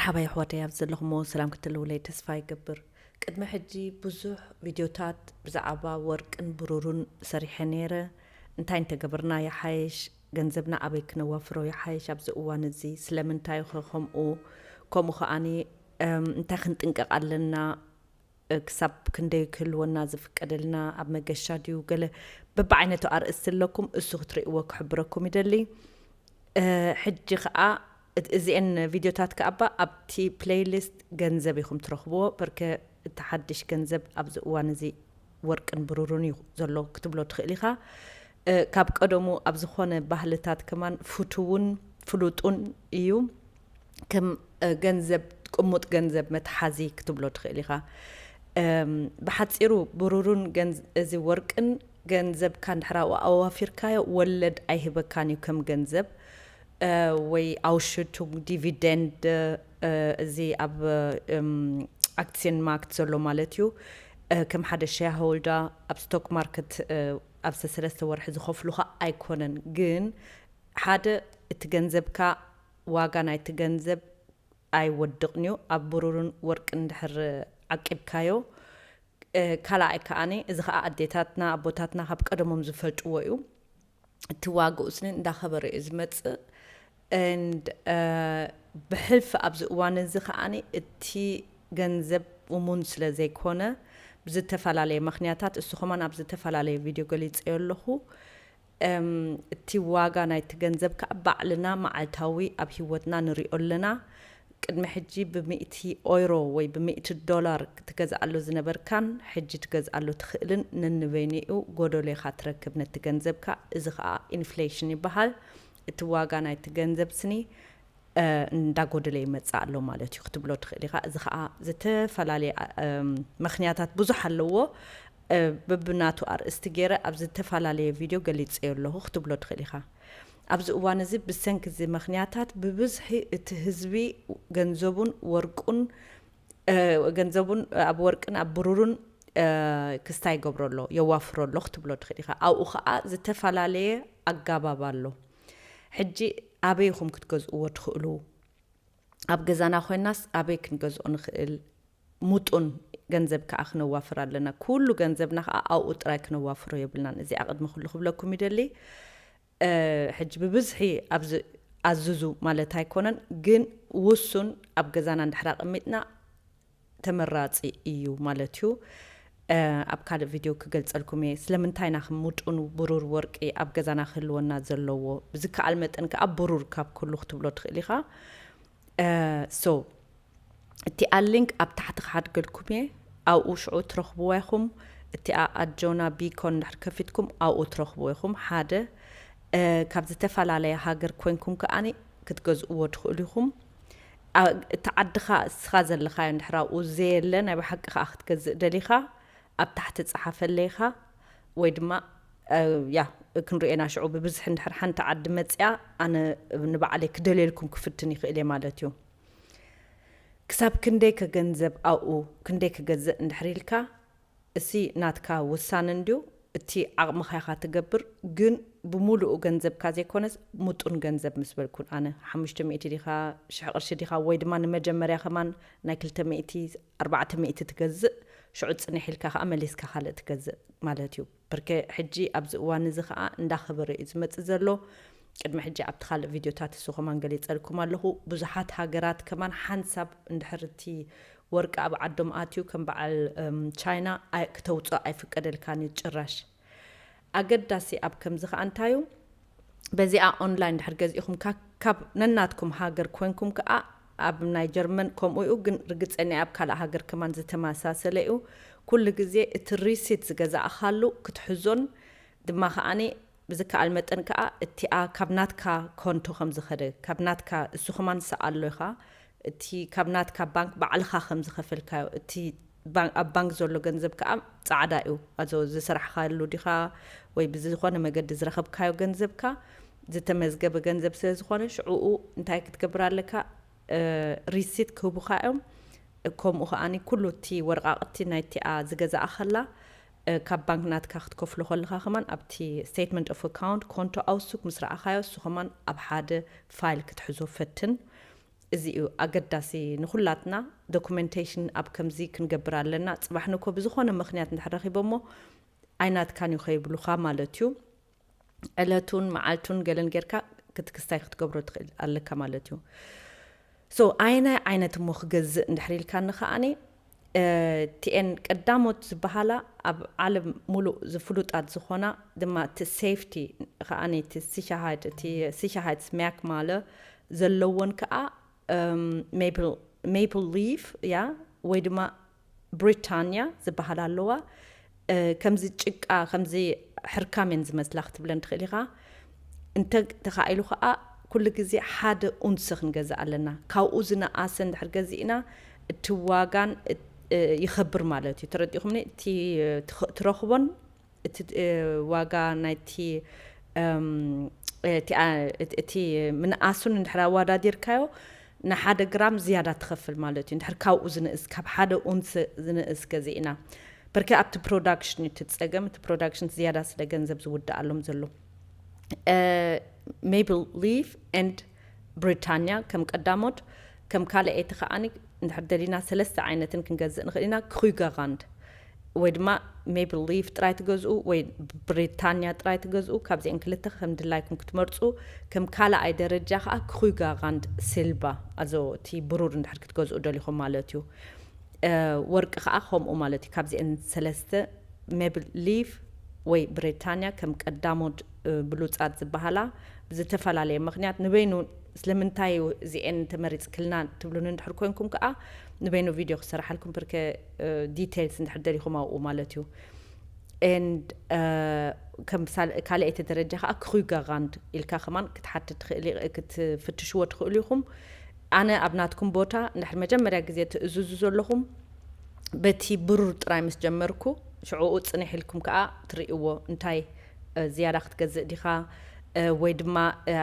ሓባይ ኣሕዋተይ ኣብ ዘለኹሞ ሰላም ክትልውለይ ተስፋ ይገብር። ቅድሚ ሕጂ ብዙሕ ቪድዮታት ብዛዕባ ወርቅን ብሩሩን ሰሪሐ ነይረ። እንታይ እንተገበርና ይሓይሽ፣ ገንዘብና ኣበይ ክነዋፍሮ ይሓይሽ ኣብዚ እዋን እዚ፣ ስለምንታይ ኸ ከምኡ፣ ከምኡ ኸኣኒ እንታይ ክንጥንቀቕ ኣለና፣ ክሳብ ክንደይ ክህልወና ዝፍቀደልና፣ ኣብ መገሻ ድዩ፣ ገለ በብዓይነቱ ኣርእስቲ ኣለኩም፣ እሱ ክትርእይዎ ክሕብረኩም ይደሊ። ሕጂ ከዓ እዚአን ቪድዮታት ከኣባ ኣብቲ ፕሌይሊስት ገንዘብ ኢኹም ትረኽብዎ። በርከ እቲ ሓድሽ ገንዘብ ኣብዚ እዋን እዚ ወርቅን ብሩሩን እዩ ዘሎ ክትብሎ ትኽእል ኢኻ። ካብ ቀደሙ ኣብ ዝኾነ ባህልታት ከማን ፍቱውን ፍሉጡን እዩ። ከም ገንዘብ፣ ቅሙጥ ገንዘብ መትሓዚ ክትብሎ ትኽእል ኢኻ። ብሓፂሩ ብሩሩን እዚ ወርቅን ገንዘብካ እንድሕር ኣዋፊርካዮ ወለድ ኣይህበካን እዩ ከም ገንዘብ፣ ወይ ኣውሽቱ ዲቪደንድ፣ እዚ ኣብ ኣክሲዮን ማርክት ዘሎ ማለት እዩ። ከም ሓደ ሸያሆልዳ ኣብ ስቶክ ማርክት ኣብ ሰለስተ ወርሒ ዝኸፍሉኻ ኣይኮነን፣ ግን ሓደ እቲ ገንዘብካ፣ ዋጋ ናይቲ ገንዘብ ኣይወድቕን እዩ። ኣብ ብሩርን ወርቅን እንድሕር ዓቂብካዮ፣ ካልኣይ ከኣኒ፣ እዚ ኸዓ ኣዴታትና ኣቦታትና ካብ ቀደሞም ዝፈልጥዎ እዩ። እቲ ዋግኡ ስኒ እንዳኸበረ እዩ ዝመጽእ። And ብሕልፊ ኣብዚ እዋን እዚ ከኣኒ እቲ ገንዘብ እሙን ስለ ዘይኮነ፣ ብዝተፈላለየ ምኽንያታት፣ እሱ ኸማን ኣብ ዝተፈላለየ ቪድዮ ገሊጸዮ ኣለኹ። እቲ ዋጋ ናይቲ ገንዘብ ከኣ ባዕልና መዓልታዊ ኣብ ህይወትና ንሪኦ ኣለና። ቅድሚ ሕጂ ብሚእቲ ኦይሮ ወይ ብሚእቲ ዶላር ክትገዝኣሉ ዝነበርካን ሕጂ ትገዝኣሉ ትኽእልን ነንበይኒኡ ጎደሎ ኢኻ ትረክብ ነቲ ገንዘብካ። እዚ ከኣ ኢንፍሌሽን ይበሃል። እቲ ዋጋ ናይቲ ገንዘብ ስኒ እንዳጎደለ ይመጽእ ኣሎ ማለት እዩ ክትብሎ ትኽእል ኢኻ። እዚ ኸዓ ዝተፈላለየ ምኽንያታት ብዙሕ ኣለዎ። በብናቱ ኣርእስቲ ገይረ ኣብ ዝተፈላለየ ቪድዮ ገሊጸዮ ኣለኹ ክትብሎ ትኽእል ኢኻ። ኣብዚ እዋን እዚ ብሰንኪ እዚ ምኽንያታት ብብዝሒ እቲ ህዝቢ ገንዘቡን ወርቁን፣ ገንዘቡን ኣብ ወርቅን ኣብ ብሩሩን ክስታይ ይገብሮ ኣሎ፣ የዋፍሮ ኣሎ ክትብሎ ትኽእል ኢኻ። ኣብኡ ኸዓ ዝተፈላለየ ኣጋባብ ኣሎ። ሕጂ ኣበይ ኢኹም ክትገዝእዎ ትኽእሉ? ኣብ ገዛና ኮይናስ ኣበይ ክንገዝኦ ንኽእል? ምጡን ገንዘብ ከኣ ክነዋፍር ኣለና። ኩሉ ገንዘብና ከኣ ኣብኡ ጥራይ ክነዋፍሮ የብልናን። እዚኣ ቅድሚ ኩሉ ክብለኩም ይደሊ። ሕጂ ብብዝሒ ኣብዚ ኣዝዙ ማለት ኣይኮነን፣ ግን ውሱን ኣብ ገዛና እንድሕር ኣቐሚጥና ተመራጺ እዩ ማለት እዩ። ኣብ ካልእ ቪድዮ ክገልጸልኩም እየ ስለምንታይ ኢና ከም ምጡን ብሩር ወርቂ ኣብ ገዛና ክህልወና ዘለዎ። ብዝከኣል መጠን ከኣ ብሩር ካብ ኩሉ ክትብሎ ትኽእል ኢኻ። So እቲኣ ሊንክ ኣብ ታሕቲ ክሓድገልኩም እየ፣ ኣብኡ ሽዑ ትረኽብዋ ኢኹም። እቲኣ ኣጆና ቢኮን እንድሕር ከፊትኩም ኣብኡ ትረኽብዎ ኢኹም። ሓደ ካብ ዝተፈላለየ ሃገር ኮንኩም ከኣኒ ክትገዝእዎ ትኽእሉ ኢኹም። እቲ ዓድኻ እስኻ ዘለኻዮ እንድሕር ኣብኡ ዘየለ ናይ ብሓቂ ከኣ ክትገዝእ ደሊኻ ኣብ ታሕቲ ጸሓፈለይ ኢኻ ወይ ድማ ያ ክንሪኤና ሽዑ ብብዝሒ እንድሕር ሓንቲ ዓዲ መጽያ ኣነ ንባዕለይ ክደልየልኩም ክፍትን ይኽእል እየ ማለት እዩ። ክሳብ ክንደይ ከ ገንዘብ ኣብኡ ክንደይ ክገዝእ እንድሕር ኢልካ፣ እሲ ናትካ ውሳነ እንድዩ። እቲ ዓቕምኻ ኢኻ ትገብር፣ ግን ብምሉኡ ገንዘብካ ዘይኮነስ ምጡን ገንዘብ ምስ በልኩን ኣነ ሓሙሽተ ሚእቲ ዲኻ ሽሕ ቅርሺ ዲኻ ወይ ድማ ንመጀመርያ ከማን ናይ ክልተ ሚእቲ ኣርባዕተ ሚእቲ ትገዝእ፣ ሽዑ ጽንሕ ኢልካ ከኣ መሊስካ ካልእ ትገዝእ ማለት እዩ። ብርከ ሕጂ ኣብዚ እዋን እዚ ከኣ እንዳኸበረ እዩ ዝመጽእ ዘሎ። ቅድሚ ሕጂ ኣብቲ ካልእ ቪድዮታት እሱ ከማን ገሊጸልኩም ኣለኹ። ብዙሓት ሃገራት ከማን ሓንሳብ እንድሕር እቲ ወርቂ ኣብ ዓዶም ኣትዩ ከም በዓል ቻይና ክተውፅኦ ኣይፍቀደልካን እዩ ጭራሽ። ኣገዳሲ ኣብ ከምዚ ከኣ እንታዩ፣ በዚኣ ኦንላይን ድሕር ገዚእኹም ካብ ነናትኩም ሃገር ኮንኩም ከኣ ኣብ ናይ ጀርመን ከምኡ እዩ፣ ግን ርግፀኒ ኣብ ካልእ ሃገር ከማን ዝተመሳሰለ እዩ። ኩሉ ግዜ እቲ ሪሲት ዝገዛእኻሉ ክትሕዞን ድማ ከኣኒ ብዝከኣል መጠን ከኣ እቲኣ ካብ ናትካ ኮንቶ ከም ዝኸደ፣ ካብ ናትካ እሱ ከማን ሰኣሎ ኢኻ። እቲ ካብ ናትካ ባንክ ባዕልኻ ከም ዝኸፈልካዮ፣ እቲ ኣብ ባንክ ዘሎ ገንዘብ ከኣ ጻዕዳ እዩ። ኣዞ ዝሰራሕካሉ ዲኻ ወይ ብዝኾነ መገዲ ዝረኸብካዮ ገንዘብካ ዝተመዝገበ ገንዘብ ስለ ዝኾነ ሽዕኡ እንታይ ክትገብር ኣለካ? ሪሲት ክህቡኻ እዮም። ከምኡ ከኣኒ ኩሉ እቲ ወረቓቕቲ ናይቲኣ ዝገዛእኸላ ካብ ባንክ ናትካ ክትከፍሎ ከለኻ ከማን ኣብቲ ስቴትመንት ኦፍ ኣካውንት ኮንቶ ኣውሱክ ምስ ረኣኻዮ እሱ ከማን ኣብ ሓደ ፋይል ክትሕዞ ፈትን። እዚ እዩ ኣገዳሲ ንኹላትና። ዶኩመንቴሽን ኣብ ከምዚ ክንገብር ኣለና። ጽባሕ ንኮ ብዝኾነ ምኽንያት እንድሕር ረኺቦሞ ኣይናትካን እዩ ከይብሉኻ ማለት እዩ። ዕለቱን መዓልቱን ገለን ጌርካ ክትክስታይ ክትገብሮ ትኽእል ኣለካ ማለት እዩ። ሶ ኣይናይ ዓይነት እሞ ክገዝእ እንድሕር ኢልካኒ ከኣኒ ቲኤን ቀዳሞት ዝበሃላ ኣብ ዓለም ሙሉእ ዝፍሉጣት ዝኾና ድማ እቲ ሴፍቲ ከኣኒ እቲ ሲሻሃይት እቲ ሲሻሃይት ስማክ ማለ ዘለዎን ከዓ ሜፕል ሊፍ ያ ወይ ድማ ብሪታንያ ዝበሃላ ኣለዋ። ከምዚ ጭቃ ከምዚ ሕርካሜን ዝመስላ ክትብለን ትኽእል ኢኻ። እንተ ተኻኢሉ ከዓ ኩሉ ግዜ ሓደ ኡንስ ክንገዝእ ኣለና። ካብኡ ዝነኣሰ እንድሕር ገዚእና እቲ ዋጋን ይኸብር ማለት እዩ። ተረዲኹምኒ? እቲ ትረኽቦን እቲ ዋጋ ናይቲ እቲ ምንኣሱን እንድሕር ኣወዳዲርካዮ ንሓደ ግራም ዝያዳ ትኸፍል ማለት እዩ። እንድሕር ካብኡ ዝንእስ ካብ ሓደ ኡንስ ዝንእስ ገዚእና በርከ ኣብቲ ፕሮዳክሽን እዩ እቲ ፀገም። እቲ ፕሮዳክሽን ዝያዳ ስለ ገንዘብ ዝውድኣሎም ዘሎ። ሜብል ሊፍ ኤንድ ብሪታንያ ከም ቀዳሞት ከም ካልኣይቲ ከዓኒ እንድሕር ደሊና ሰለስተ ዓይነትን ክንገዝእ ንኽእል ኢና። ክሩጋራንድ ወይ ድማ ሜብል ሊፍ ጥራይ ትገዝኡ ወይ ብሪታንያ ጥራይ ትገዝኡ። ካብዚአን ክልተ ከም ድላይኩም ክትመርፁ። ከም ካልኣይ ደረጃ ከዓ ክሩጋራንድ ሲልባ ኣዞ እቲ ብሩር እንድሕር ክትገዝኡ ደሊኹም ማለት እዩ። ወርቂ ከዓ ከምኡ ማለት እዩ። ካብዚአን ሰለስተ ሜብል ሊፍ ወይ ብሪታንያ ከም ቀዳሞት ብሉፃት ዝበሃላ ብዝተፈላለየ ምክንያት ንበይኑ ስለምንታይ እዚአን ተመሪፅክልና ትብሉን እንድሕር ኮይንኩም ከዓ ንበይኑ ቪድዮ ክሰራሓልኩም ብርከ ዲቴይልስ እንድሕር ደሊኹም ኣብኡ ማለት እዩ። ኤንድ ከም ካልኣይቲ ደረጃ ከዓ ክሩጋራንድ ኢልካ ከማን ክትሓትት ክትፍትሽዎ ትኽእሉ ኢኹም። ኣነ ኣብ ናትኩም ቦታ እንድሕር መጀመርያ ግዜ ትእዝዙ ዘለኹም በቲ ብሩር ጥራይ ምስ ጀመርኩ ሽዕኡ ፅንሕ ኢልኩም ከዓ ትርእይዎ እንታይ ዝያዳ ክትገዝእ ዲኻ ወይ ድማ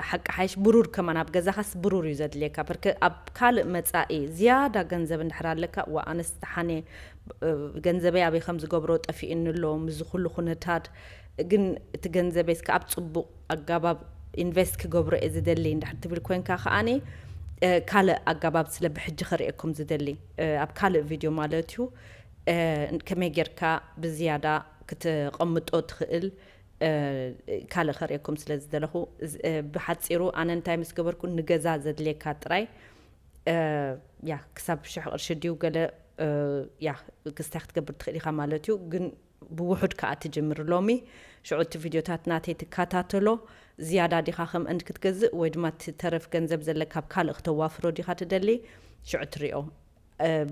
ሓቂ ሓይሽ ብሩር ከማን ኣብ ገዛኻስ ብሩር እዩ ዘድልየካ። በርከ ኣብ ካልእ መፃኢ ዝያዳ ገንዘብ እንድሕር ኣለካ ዋ ኣነስ ተሓኔ ገንዘበይ ኣበይ ከም ዝገብሮ ጠፊእኒ ኣሎ። ምስዚ ኩሉ ኩነታት ግን እቲ ገንዘበይ እስከ ኣብ ፅቡቕ ኣጋባብ ኢንቨስት ክገብሮ እየ ዝደሊ እንድሕር ትብል ኮይንካ ከዓኒ ካልእ ኣጋባብ ስለ ብሕጂ ከርእየኩም ዝደሊ ኣብ ካልእ ቪድዮ ማለት እዩ። ከመይ ጌርካ ብዝያዳ ክትቐምጦ ትኽእል ካልእ ከርእየኩም ስለ ዝደለኹ ብሓፂሩ ኣነ እንታይ ምስ ገበርኩ ንገዛ ዘድልየካ ጥራይ ያ ክሳብ ሽሕ ቅርሺ ድዩ ገለ ያ ክስታይ ክትገብር ትኽእል ኢኻ ማለት እዩ። ግን ብውሑድ ከዓ ትጅምር ሎሚ ሽዑ እቲ ቪድዮታት ናተይ ትከታተሎ ዝያዳ ዲኻ ከም እንድ ክትገዝእ ወይ ድማ እቲ ተረፍ ገንዘብ ዘለካ ኣብ ካልእ ክተዋፍሮ ዲኻ ትደሊ ሽዑ ትሪኦ።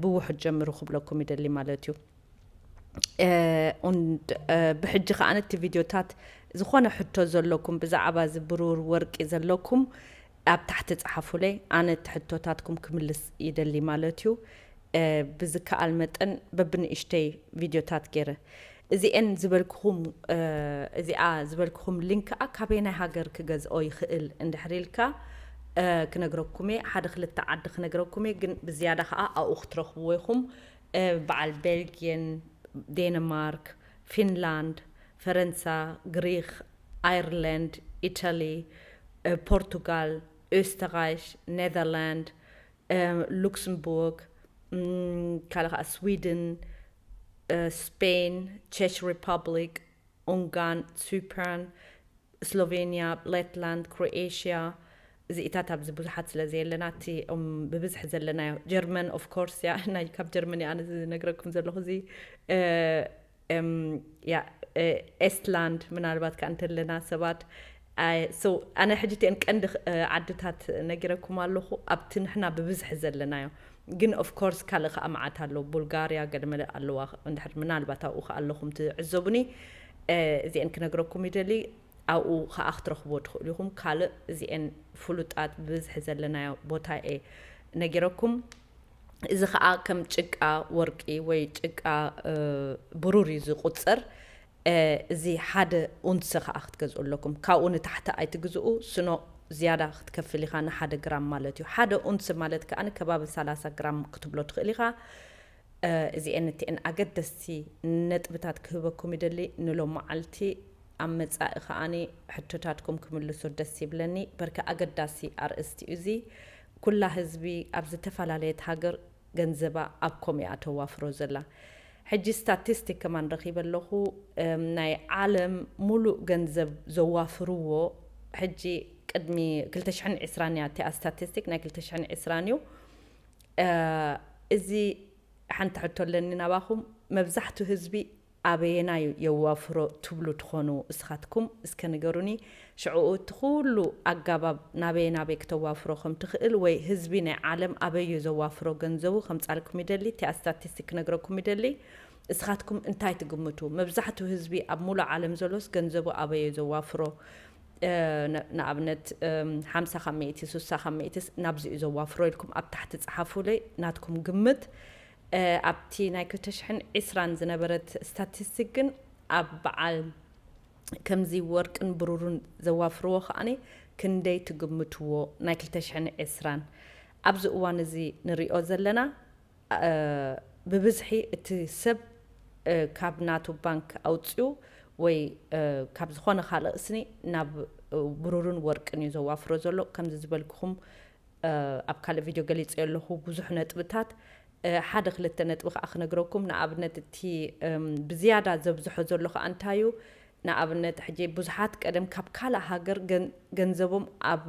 ብውሑድ ጀምሩ ክብለኩም ይደሊ ማለት እዩ። ብሕጂ ከዓ ነቲ ቪድዮታት ዝኾነ ሕቶ ዘለኩም ብዛዕባ እዚ ብሩር ወርቂ ዘለኩም ኣብ ታሕቲ ፀሓፉለይ። ኣነ እቲ ሕቶታትኩም ክምልስ ይደሊ ማለት እዩ። ብዝከኣል መጠን በብንእሽተይ ቪድዮታት ገይረ እዚኤን ዝበልክኹም እዚኣ ዝበልክኹም ሊንክ ከዓ ካበየናይ ሃገር ክገዝኦ ይኽእል እንድሕር ኢልካ ክነግረኩም እየ። ሓደ ክልተ ዓዲ ክነግረኩም እየ፣ ግን ብዝያዳ ከዓ ኣብኡ ክትረኽብዎ ኢኹም። በዓል ቤልጊየን፣ ዴንማርክ፣ ፊንላንድ፣ ፈረንሳ፣ ግሪክ፣ ኣይርላንድ፣ ኢታሊ፣ ፖርቱጋል፣ ኦስተራይሽ፣ ኔዘርላንድ፣ ሉክስምቡርግ፣ ካልእ ከዓ ስዊድን፣ ስፔን፣ ቸክ ሪፐብሊክ፣ ኡንጋን፣ ሲፕራን፣ ስሎቬንያ፣ ሌትላንድ፣ ክሮኤሽያ። እዚኢታት ኣብዚ ብዙሓት ስለ ዘየለና እቲ ብብዝሒ ዘለናዮ ጀርመን ኦፍ ኮርስ ያ ናይ ካብ ጀርመን እየ ኣነ ዝነግረኩም ዘለኹ እዚ ያ ኤስትላንድ ምናልባት ከኣ እንተለና ሰባት። ኣነ ሕጂ እቲአን ቀንዲ ዓድታት ነጊረኩም ኣለኹ ኣብቲ ንሕና ብብዝሒ ዘለናዮ። ግን ኦፍ ኮርስ ካልእ ከኣ መዓት ኣሎ፣ ቡልጋርያ ገለመለ ኣለዋ። እንድሕር ምናልባት ኣብኡ ከኣ ኣለኹም ትዕዘቡኒ እዚአን ክነግረኩም ይደሊ። ኣብኡ ከኣ ክትረኽብዎ ትኽእሉ ኢኹም። ካልእ እዚአን ፍሉጣት ብብዝሒ ዘለናዮ ቦታ እየ ነጊረኩም። እዚ ከኣ ከም ጭቃ ወርቂ ወይ ጭቃ ብሩር እዩ ዝቁጸር። እዚ ሓደ ኡንስ ከኣ ክትገዝኡ ኣለኩም። ካብኡ ንታሕቲ ኣይትግዝኡ፣ ስኖ ዝያዳ ክትከፍል ኢኻ ንሓደ ግራም ማለት እዩ። ሓደ ኡንስ ማለት ከኣ ከባቢ ሰላሳ ግራም ክትብሎ ትኽእል ኢኻ። እዚኤን እቲኤን ኣገደስቲ ነጥብታት ክህበኩም ይደሊ ንሎም መዓልቲ። ኣብ መጻኢ ከኣኒ ሕቶታትኩም ክምልሶ ደስ ይብለኒ። በርከ ኣገዳሲ ኣርእስቲ እዩ እዚ። ኩላ ህዝቢ ኣብ ዝተፈላለየት ሃገር ገንዘባ ኣብ ኮም እያ ተዋፍሮ ዘላ። ሕጂ ስታቲስቲክ ከማን ረኺበ ኣለኹ። እም፣ ናይ ዓለም ሙሉእ ገንዘብ ዘዋፍርዎ፣ ሕጂ ቅድሚ ክልተ ሽሕን ዕስራን እያ እቲኣ ስታቲስቲክ፣ ናይ ክልተ ሽሕን ዕስራን እዩ። እ፣ እዚ ሓንቲ ሕቶ ኣለኒ ናባኹም። መብዛሕቱ ህዝቢ ኣበየናይ የዋፍሮ ትብሉ ትኾኑ እስኻትኩም? እስከ ንገሩኒ። ሽዕኡ እቲ ኩሉ ኣጋባብ ናበይ ናበይ ክተዋፍሮ ከም ትኽእል ወይ ህዝቢ ናይ ዓለም ኣበይ እዩ ዘዋፍሮ ገንዘቡ ከምጻልኩም ይደሊ። እቲኣ ስታቲስቲክ ክነግረኩም ይደሊ። እስኻትኩም እንታይ ትግምቱ? መብዛሕቱ ህዝቢ ኣብ ሙሉእ ዓለም ዘሎስ ገንዘቡ ኣበይ እዩ ዘዋፍሮ? እ፣ ን-፣ ንኣብነት፣ እም፣ ሓምሳ ካብ ሚእቲ፣ ስሳ ካብ ሚእቲ ናብዚ እዩ ዘዋፍሮ ኢልኩም ኣብ ታሕቲ ጸሓፉለይ ናትኩም ግምት። እ፣ ኣብቲ ናይ ክልተ ሽሕን ዕስራን ዝነበረት ስታቲስቲክ ግን ኣብ በዓል ከምዚ ወርቅን ብሩርን ዘዋፍርዎ ከኣኒ ክንደይ ትግምትዎ? ናይ ክልተ ሽሕን ዕስራን ኣብዚ እዋን እዚ ንሪኦ ዘለና፣ እ፣ ብብዝሒ እቲ ሰብ፣ እ፣ ካብ ናቱ ባንክ ኣውፅኡ ወይ፣ እ፣ ካብ ዝኾነ ካልእ ስኒ ናብ፣ እ፣ ብሩርን ወርቅን እዩ ዘዋፍሮ ዘሎ። ከምዚ ዝበልኩኹም፣ እ፣ ኣብ ካልእ ቪድዮ ገሊፀ ኣለኹ ብዙሕ ነጥብታት። እ፣ ሓደ ክልተ ነጥቢ ከዓ ክነግረኩም። ንኣብነት እቲ፣ እም፣ ብዝያዳ ዘብዝሖ ዘሎ ከዓ እንታይ እዩ? ንኣብነት ሕጂ ብዙሓት ቀደም ካብ ካልእ ሃገር ገን-፣ ገንዘቦም ኣብ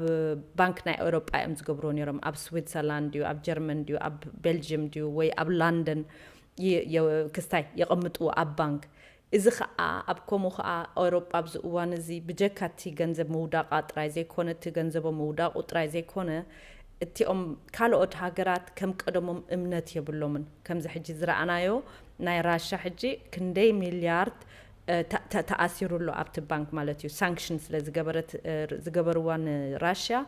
ባንክ ናይ ኤውሮጳ እዮም ዝገብርዎ ነይሮም። ኣብ ስዊትዘርላንድ ድዩ፣ ኣብ ጀርመን ድዩ፣ ኣብ ቤልጅየም ድዩ፣ ወይ ኣብ ላንደን ይ-፣ የ-፣ ክስታይ የቐምጥዎ ኣብ ባንክ። እዚ ኸኣ፣ ኣብ ከምኡ ኸኣ ኤውሮጳ ኣብዚ እዋን እዚ ብጀካ እቲ ገንዘብ ምውዳቓ ጥራይ ዘይኮነ፣ እቲ ገንዘቦም ምውዳቑ ጥራይ ዘይኮነ፣ እቲኦም ካልኦት ሃገራት ከም ቀደሞም እምነት የብሎምን። ከምዚ ሕጂ ዝረኣናዮ ናይ ራሻ ሕጂ ክንደይ ሚልያርድ፣ እ፣ ተ-፣ ተ-፣ ተኣሲሩ ኣሎ ኣብቲ ባንክ ማለት እዩ። ሳንክሽን ስለ ዝገበረት፣ እ፣ ዝገበርዋ ንራሽያ፣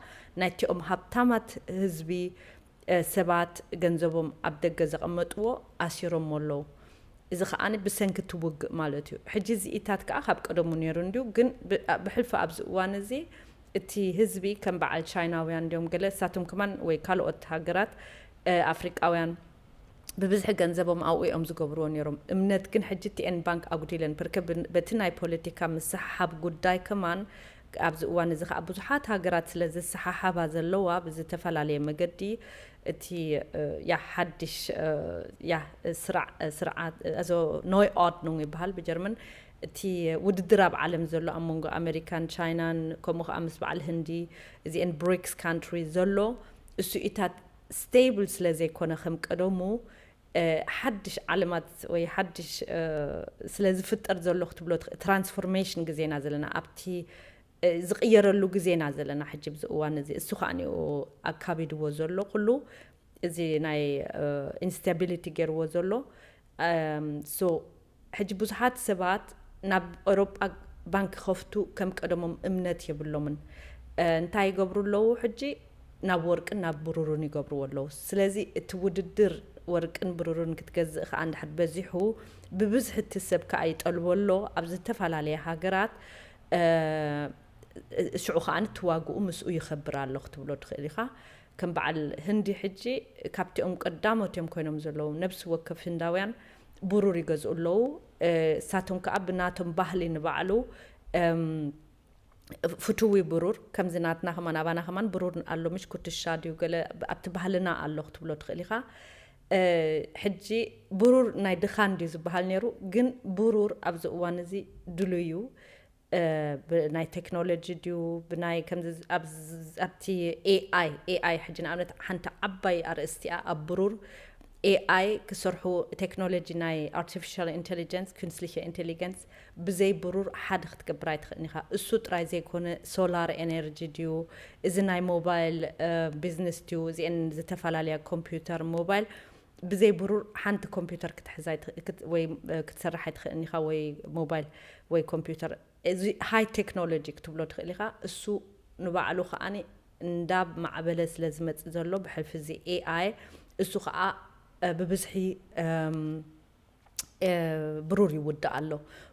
ናይቲኦም ሃብታማት ህዝቢ፣ እ፣ ሰባት ገንዘቦም ኣብ ደገ ዘቐመጥዎ ኣሲሮሞ ኣለዉ። እዚ ከኣ ብሰንኪ እቲ ውግእ ማለት እዩ። ሕጂ እዚኢታት ከኣ ካብ ቀደሙ ነይሩ እንድዩ፣ ግን ብ-፣ ብሕልፊ ኣብዚ እዋን እዚ እቲ ህዝቢ ከም በዓል ቻይናውያን እንድዮም ገለ፣ እሳቶም ከማን ወይ ካልኦት ሃገራት፣ እ፣ ኣፍሪቃውያን ብብዝሒ ገንዘቦም ኣብኡ እዮም ዝገብርዎ ነይሮም። እምነት ግን ሕጂ እቲ ኤን ባንክ ኣጉዲለን፣ ብርከ ብ-፣ በቲ ናይ ፖለቲካ ምስሕሓብ ጉዳይ ከማን ኣብዚ እዋን እዚ ከኣ ብዙሓት ሃገራት ስለ ዝሰሓሓባ ዘለዋ ብዝተፈላለየ መገዲ እቲ፣ እ፣ ያ ሓድሽ፣ እ፣ ያ ስራዕ-፣ ስርዓት፣ እ፣ ኣዞ ኖይ ኦርድኑንግ ይበሃል ብጀርመን። እቲ ውድድር ኣብ ዓለም ዘሎ ኣብ መንጎ ኣሜሪካን ቻይናን ከምኡ ከኣ ምስ በዓል ህንዲ እዚአን ብሪክስ ካንትሪ ዘሎ እሱኢታት ስቴብል ስለ ዘይኮነ ከም ቀደሙ፣ እ፣ ሓድሽ ዓለማት ወይ ሓድሽ፣ እ፣ ስለ ዝፍጠር ዘሎ ክትብሎ ትኽ-፣ ትራንስፎርሜሽን ግዜና ዘለና ኣብቲ፣ እ፣ ዝቕየረሉ ግዜና ዘለና ሕጂ ኣብዚ እዋን እዚ። እሱ ከኣ እኒኦ ኣካቢድዎ ዘሎ ኩሉ እዚ ናይ፣ እ፣ ኢንስታቢሊቲ ገይርዎ ዘሎ። እም፣ ሶ ሕጂ ብዙሓት ሰባት ናብ ኤውሮጳ ባንክ ክኸፍቱ ከም ቀደሞም እምነት የብሎምን። እ፣ እንታይ ይገብሩ ኣለዉ ሕጂ? ናብ ወርቅን ናብ ብሩርን ይገብርዎ ኣለዉ። ስለዚ እቲ ውድድር ወርቅን ብሩርን ክትገዝእ ከኣ እንድሕር በዚሑ፣ ብብዝሒ እቲ ሰብ ከኣ ይጠልቦ ኣሎ። ኣብ ዝተፈላለየ ሃገራት፣ እ፣ ሽዑ ከኣ እቲ ዋግኡ ምስኡ ይኸብር ኣሎ ክትብሎ ትኽእል ኢኻ። ከም በዓል ህንዲ ሕጂ ካብቲኦም ቀዳሞት እዮም ኮይኖም ዘለዉ። ነብሲ ወከፍ ህንዳውያን ብሩር ይገዝኡ ኣለዉ። እ፣ እሳቶም ከኣ ብናቶም ባህሊ ንባዕሉ፣ እም፣ ፍትዊ ብሩር፣ ከምዚ ናትና ከማን ኣባና ከማን ብሩር ኣሎ፣ ምሽ ኩትሻ ድዩ ገለ ኣብቲ ባህልና ኣሎ ክትብሎ ትኽእል ኢኻ። እ፣ ሕጂ ብሩር ናይ ድኻን ድዩ ዝበሃል ነይሩ፣ ግን ብሩር ኣብዚ እዋን እዚ ድሉይ እዩ። እ፣ ብናይ ቴክኖሎጂ ድዩ፣ ብናይ ከምዚ ኣብ-፣ ኣብቲ ኤ ኣይ፣ ኤ ኣይ ሕጂ ንኣብነት ሓንቲ ዓባይ ኣርእስቲ እያ ኣብ ብሩር። ኤ ኣይ ክሰርሑ ቴክኖሎጂ ናይ ኣርቲፊሻል ኢንቴሊጀንስ፣ ኩንስሊሸ ኢንቴሊጀንስ፣ ብዘይ ብሩር ሓደ ክትገብር ኣይትኽእልን ኢኻ። እሱ ጥራይ ዘይኮነ ሶላር ኤነርጂ ድዩ፣ እዚ ናይ ሞባይል፣ እ፣ ቢዝነስ ድዩ፣ እዚአን ዝተፈላለያ ኮምፒውተር፣ ሞባይል፣ ብዘይ ብሩር ሓንቲ ኮምፒውተር ክትሕዛ ኣይትኽ-፣ ክት-፣ ወይ፣ እ፣ ክትሰርሕ ኣይትኽእልን ኢኻ፣ ወይ ሞባይል ወይ ኮምፒውተር። እዚ ሃይ ቴክኖሎጂ ክትብሎ ትኽእል ኢኻ። እሱ ንባዕሉ ከኣኒ እንዳማዕበለ ስለ ዝመጽእ ዘሎ ብሕልፊ እዚ ኤ ኣይ፣ እሱ ከኣ፣ እ፣ ብብዝሒ፣ እም፣ እ፣ ብሩር ይውዳእ ኣሎ።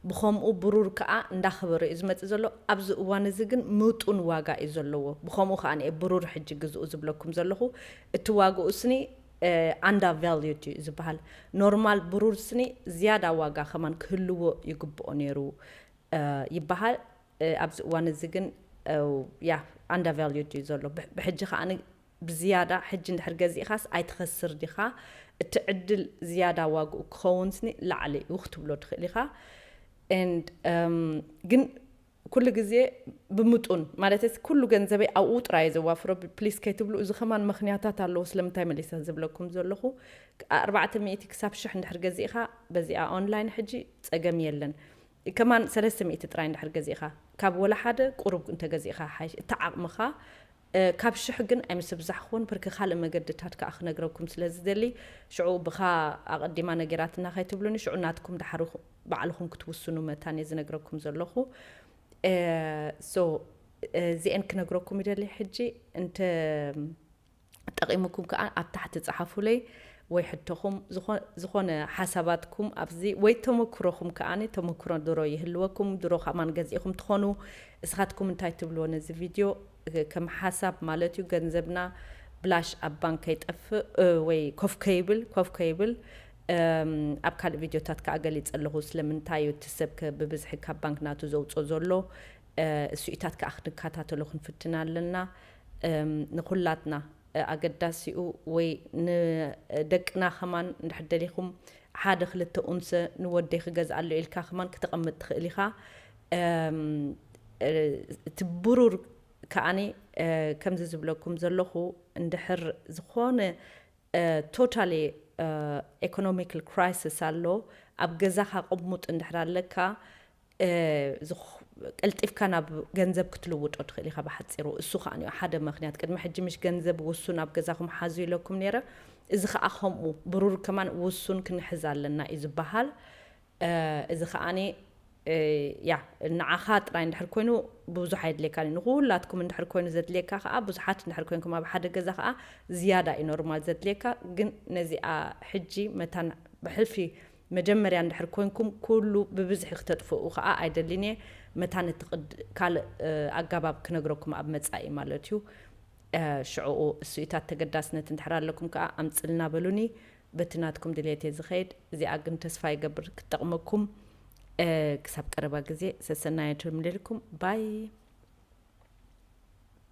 ብኸምኡ ብሩር ከኣ እንዳኸበረ እዩ ዝመጽእ ዘሎ። ኣብዚ እዋን እዚ ግን ምጡን ዋጋ እዩ ዘለዎ። ብኸምኡ ከኣ እየ ብሩር ሕጂ ግዝኡ ዝብለኩም ዘለኹ። እቲ ዋግኡ ስኒ፣ እ፣ ኣንዳ ቫልዩድ እዩ ዝበሃል። ኖርማል ብሩር ስኒ ዝያዳ ዋጋ ከማን ክህልዎ ይግብኦ ነይሩ፣ እ፣ ይበሃል። እ፣ ኣብዚ እዋን እዚ ግን፣ እ፣ ያ፣ ኣንዳ ቫልዩድ እዩ ዘሎ። ብሕ-፣ ብሕጂ ከኣ ብዝያዳ ሕጂ እንድሕር ገዚእኻስ ኣይትኸስር ዲኻ? እቲ ዕድል ዝያዳ ዋግኡ ክኸውን ስኒ ላዕሊ እዩ ክትብሎ ትኽእል ኢኻ። And, um, ግን ኩሉ ግዜ ብምጡን ማለት ኩሉ ገንዘበይ ኣብኡ ጥራይ ዘዋፍሮ ፕሊስ ከይትብሉ። እዚ ከማን ምክንያታት ኣለዎ ስለምንታይ መሊሰ ዝብለኩም ዘለኹ። ኣርባዕተ ሚእቲ ክሳብ ሽሕ እንድሕር ገዚእኻ በዚኣ ኦንላይን ሕጂ ጸገም የለን። ከማን ሰለስተ ሚእቲ ጥራይ እንድሕር ገዚእኻ ካብ ወላ ሓደ ቁሩብ እንተገዚእኻ ሓይሽ እቲ ዓቕምኻ ካብ ሽሕ ግን ኣይምስብዛሕኩን ብርኪ ካልእ መገድታት ከዓ ክነግረኩም ስለ ዝደሊ ሽዑ ብኻ ኣቐዲማ ነገራትና ከይትብሉኒ ሽዑ ናትኩም ዳሓሩ ባዕልኹም ክትውስኑ መታን እየ ዝነግረኩም ዘለኹ። So እዚአን ክነግረኩም ይደሊ። ሕጂ እንተ ጠቒሙኩም ከዓ ኣብ ታሕቲ ጸሓፉለይ ወይ ሕቶኹም ዝኾነ ሓሳባትኩም ኣብዚ ወይ ተመክሮኹም ከዓ ተመክሮ ድሮ ይህልወኩም ድሮ ከማን ገዚእኹም ትኾኑ እስኻትኩም እንታይ ትብልዎ ነዚ ቪድዮ ከም ሓሳብ ማለት እዩ። ገንዘብና ብላሽ ኣብ ባንክ ከይጠፍእ ወይ ኮፍ ከይብል ኮፍ ከይብል ኣብ ካልእ ቪድዮታት ከዓ ገሊፀ ኣለኹ ስለምንታይ እዩ እቲ ሰብ ብብዝሒ ካብ ባንክ ናቱ ዘውፅኦ ዘሎ። እሱኢታት ከዓ ክንከታተሎ ክንፍትን ኣለና። ንኩላትና ኣገዳሲኡ ወይ ንደቅና ከማን እንድሕር ደሊኹም ሓደ ክልተ ኡንሰ ንወደይ ክገዝኣሉ ኢልካ ከማን ክተቐምጥ ትኽእል ኢኻ። እቲ ብሩር ከዓኒ ከምዚ ዝብለኩም ዘለኹ እንድሕር ዝኾነ totally economical crisis ኣሎ ኣብ ገዛኻ ቅሙጥ እንድሕር ኣለካ ቀልጢፍካ ናብ ገንዘብ ክትልውጦ ትኽእል ኢኻ ብሓፂሩ። እሱ ከዓ ሓደ ምክንያት ቅድሚ ሕጂ ምሽ ገንዘብ ውሱን ኣብ ገዛኹም ሓዙ ኢለኩም ነይረ። እዚ ከዓ ከምኡ ብሩር ከማን ውሱን ክንሕዝ ኣለና እዩ ዝበሃል። እዚ ከዓኒ ያ ንዓኻ ጥራይ እንድሕር ኮይኑ ብዙሕ ኣይድልየካን እዩ። ንኩላትኩም እንድሕር ኮይኑ ዘድልየካ ከዓ ብዙሓት እንድሕር ኮይንኩም ኣብ ሓደ ገዛ ከዓ ዝያዳ እዩ ኖርማል ዘድልየካ። ግን ነዚኣ ሕጂ መታን ብሕልፊ መጀመርያ እንድሕር ኮይንኩም ኩሉ ብብዝሒ ክተጥፍኡ ከዓ ኣይደልን እየ። መታን እቲ ካልእ ኣጋባብ ክነግረኩም ኣብ መፃኢ ማለት እዩ። ሽዕኡ እሱኢታት ተገዳስነት እንድሕር ኣለኩም ከዓ ኣምፅልና በሉኒ። በቲ ናትኩም ድልየት እየ ዝኸይድ። እዚኣ ግን ተስፋ ይገብር ክትጠቕመኩም። ክሳብ ቀረባ ግዜ ሰሰናየቶም ልልኩም ባይ